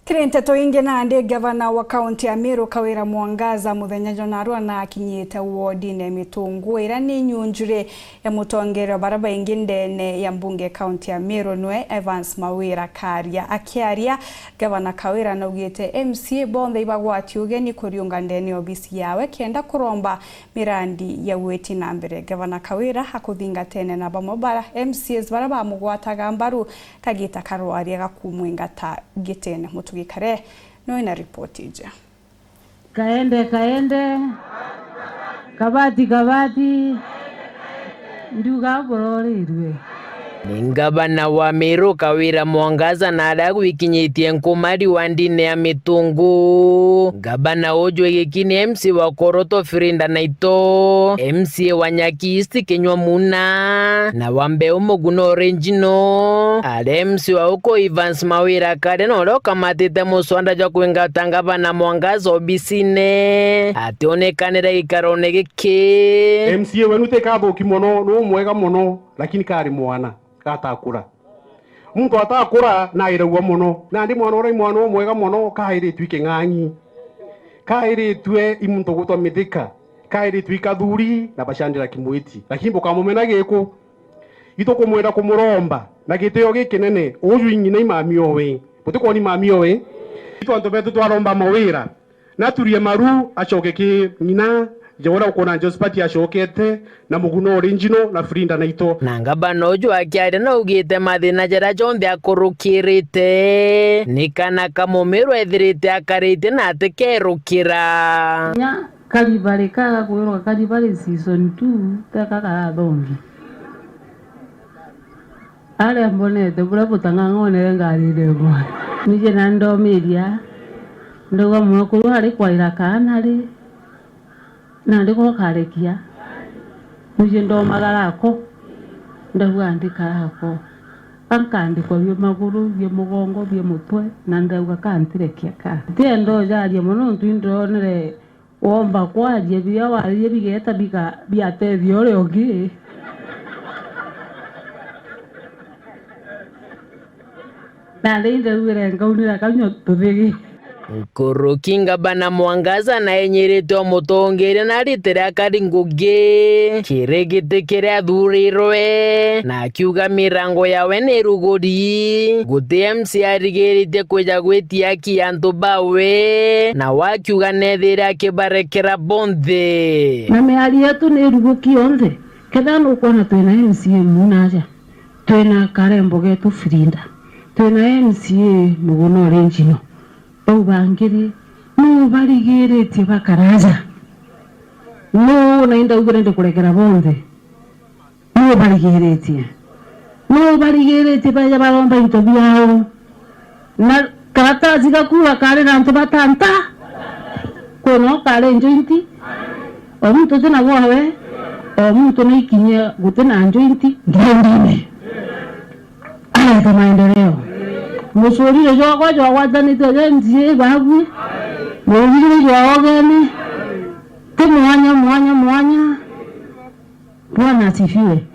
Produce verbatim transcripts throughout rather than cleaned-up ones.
Kiri nteto ingi nandi, gavana wa kaunti ya Meru Kawira Mwangaza muthenya jwa narua naakinyite wodine ya Mitungu, iria ni nyunjuri ya mutongeria wa baria baingi ndene ya mbunge kaunti ya Meru niwe Evans Mawira Karia. Akiaria, gavana Kawira naugite M C A bonthe ibagwatie ugeni kuriunga ndene ya obisi yawe kenda kuromba mirandi ya gwiti na mbere. Gavana Kawira akuthingatene na bamwe ba M C As baria bamugwataga mbaru kagita karwaria gakumwingata gitene. Mutugi Kare noe na ripoti iji. Kaende, kaende. Kabati, kabati. Ndiuga burorirwe. Ni ngavana wa Meru Kawira Mwangaza na aria gwikinyitie nkumari wa ndini ya Mitungu. Ngavana uju igiki ni M C wa Koroto Firinda Naito, M C A wa Nyaki East Kinyua Muna, na wa Mbeu Muguna Original. Aria M C wa uko Evans Mawira Karia na uria ukamatite muswanda jwa kwingata ngavana Mwangaza obisine, ationekanire gikarone giki. M C A wenu ti kathuki mono, ni umwega mono, lakini kari mwana gatakura. Muntu atakura nairagua mono. Nandi mwana uria i mwana umwega mono, kairitue i king'ang'i. Kairitue i muntu ugwitwa Mithika. Kairitue i Kathuri na Bacandira Kimwiti. Lakini bukamumena giku. Itukumwenda kumuromba na gitio gikinene. Uju i ng'ina i mami owe. Butikwoni mami owe. Itu antu betu twaromba Mawira. Naturie maru acoke ki ng'ina, ja uria ukwona Josphat acokete, na Muguna Original, na Firinda Naito. Na ngavana uju akiaria naugite mathina jaria jonthe akurukirite, ni kana ka Mumiru ethirite akarite na atikerukira. Nya Kalibari ka gakwirwa Kalibari season two, teka karathongi. Aria mbonete buria butang'ang'onere ngarire mwana. Nije na ndomiria, ndauga, "Mwekuru ari kwaira kaana ri, nandi gokarekia?" Nije ndomagara ako, ndauga, "Ndikara ako." Ankandikwa bia maguru, bia mugongo, bia mutwe, na ndauga, "Kantirekia ka." Tienda ujaria mono, nontu indonere Womba kwaria biria waririe bigeeta bika-, biatethia uria ungi. Nandi indaugire nkaunira kaunya tuthigi. Nkuruki ngabana Mwangaza na enyirite umutongeria na aritire akari ngugi kiri giti kiria athurirwe, na akiuga mirango yawe ni iruguri. Guti M C A arigiritie kwija gwitia aki antu bawe, na wakiuga nethire akibarekera bonthe. Na miario yetu ni iruguki yonthe. Kethira nukwona twina M C A Muna aja, twina Karembo getu Firinda, twina M C A Muguna Original, bau bangi ri, nuu barigiritie bakaraja? Nuu na indaugire ndikurekera bonthe? Nuu barigiritie? Nuu barigiritie baja baromba into biao? Na karatasi gakuuga kari na antu batanta? Kwina ukari njointi? O muntu tina bwawe, o muntu naikinyie gutina njointi ngiendine. Arete maendeleo. Mucurire jwakwa jwagwatanite ja M C A babui, murugire jwa ogeni, ti mwanya, mwanya, mwanya. Bwana asifiwe.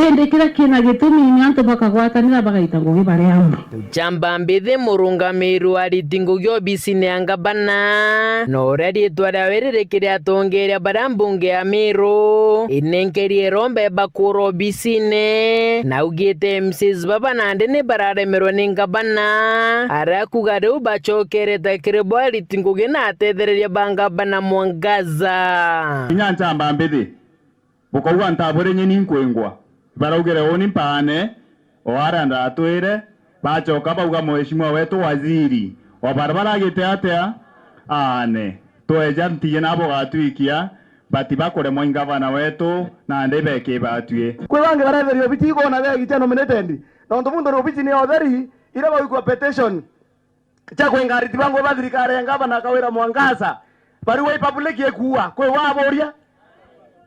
Indi kiria kina gitumi ni antu bakagwatanira bagaita ngugi bari amwe. Njamba mbithi murungamiri wa ariti ngugi obisine ya ngabana, na uria riitwa riawe riri kiri atongeria baria mbunge ya Miru inenkerie irombe bakuura obisine, na augite M Cs baba nandi ni bararemerwe ni ngabana, aria kuuga riu bacokerete kiri bo ariti ngugi na atethereria ba ngabana Mwangaza. Kinya njamba mbithi. Bukauga, "Ntabwire nyeni nkwingwa." Baraugire, "Uuni mpaane, o aria ndatwire." Bacoka bauga, "Mheshimiwa wetu waziri, o baria baragite atia? Aane. Tweja ntiji nabo gatwikia, bati bakuremwa i ngavana wetu, nandi bekibatue." Kwi bangi baretheria obichi ikwona begitia nominated, nontu muntu ni obichi ni otheri, iria baugua petition cia kwinga ariti ba ngugi ba thirikari ya ngavana Kawira Mwangaza, barua i public ikuua, kwi waburia?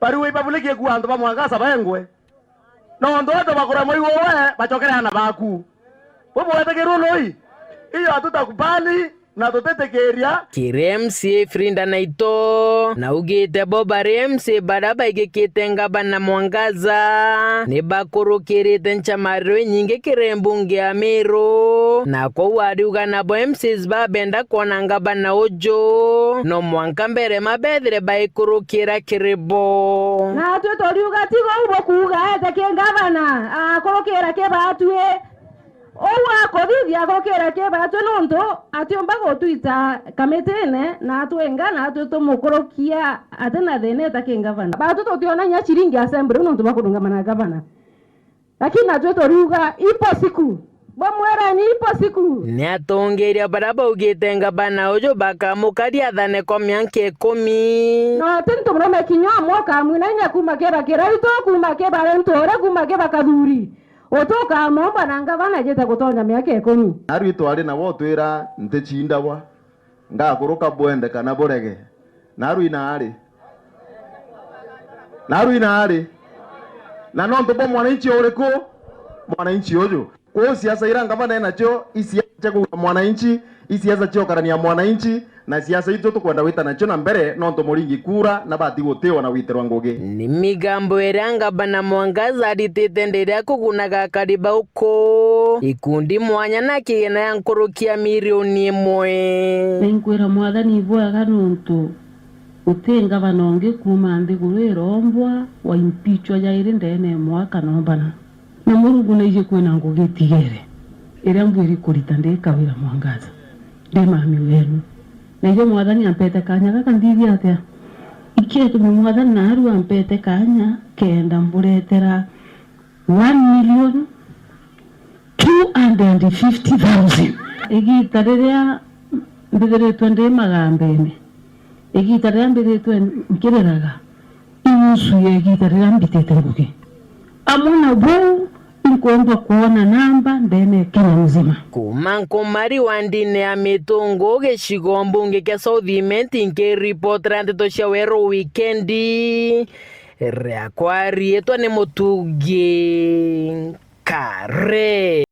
Barua i public ikuua antu ba Mwangaza bengwe. Nontu antu bakuremwa iwe, bacokere aana baku. Bubwetikirwe lui? Iyo hatutakubali na tutitikiria. Kiri M C A Firinda Naito, naugite bo bari M C A baria baigikite ngavana Mwangaza, ni bakurukirite nchamariro inyingi kiri mbunge ya Miru. Na kwou ariuga nabo M Cs babenda kwona ngavana uju, no mwanka mbere mabethire baikurukira kiri bo. Natwi turiuga tiga uguo kuuga ete ki ngavana, akurukira ki batwi. Uu akuthithia akurukira ki batwi nontu atiumba gutwita kamitine na atwenga, natwi tumukurukia atina thina eta ki ngavana. Batwi tutiona inya ciringi assembly nontu bwa kurungama na ngavana. Lakini natwi turiuga, ipo siku. Bamwireni, ipo siku. Ni atongeria baria baugite ngavana uju bakamukaria athane kwa mianka ikumi. No ti ntu murume kinya umwe ukamwina inya kuuma ki bakiraitu, kuuma ki barentu uria, kuuma ki bakathuri. Uti ukamomba na ngavana ejite gutonya miaka ikumi. Naarua itwari nawe utwira nticindagwa. Ngakuruka bwende kana burege. Naarua inaari. Naarua inaari. Na nontu bwa mwananchi uriku? Mwananchi uju. Kwou siasa iria ngavana enacio, i siasa cia kuuga mwananchi, i siasa cia ukarania mwananchi, na siasa itu tukwenda wita nacio na mbere, nontu muringi kura na bati gutiwa na witirwa ngugi. Ni migambo iria ngavana Mwangaza aritite ndiria kugunaga akari bau ku ikundi mwanya na kigina ya nkuruki ya milioni imwe. Na inkwira Mwathani ibwega nontu guti ngavana ungi kuuma nthiguru irombwa waimpichwa jairi ndene ya mwaka nombana. Na Murungu naiji kwina ngugi itigere iria mbwiri kurita ndi Kawira Mwangaza, ndi mami wenu. Na ijo Mwathani ampete kanya gaka nthithia atia? Ikio gitumi Mwathani naarua ampete kanya kenda mburetera one million two hundred fifty thousand. Igiita riria mbithiritwe ndi magambene, igiita riria mbithiritwe nkiriraga, i nusu ya igiita riria mbitite ngugi. Amwe na buu, inkwomba kwona namba ndene Kenya mzima. Kuuma Nkumari wa ndini ya Mitungu, gicigo mbunge kia South Imenti, nkiripotera ndeto cia Weru Wikendi. Riakwa riitwa ni Mutugi Kare.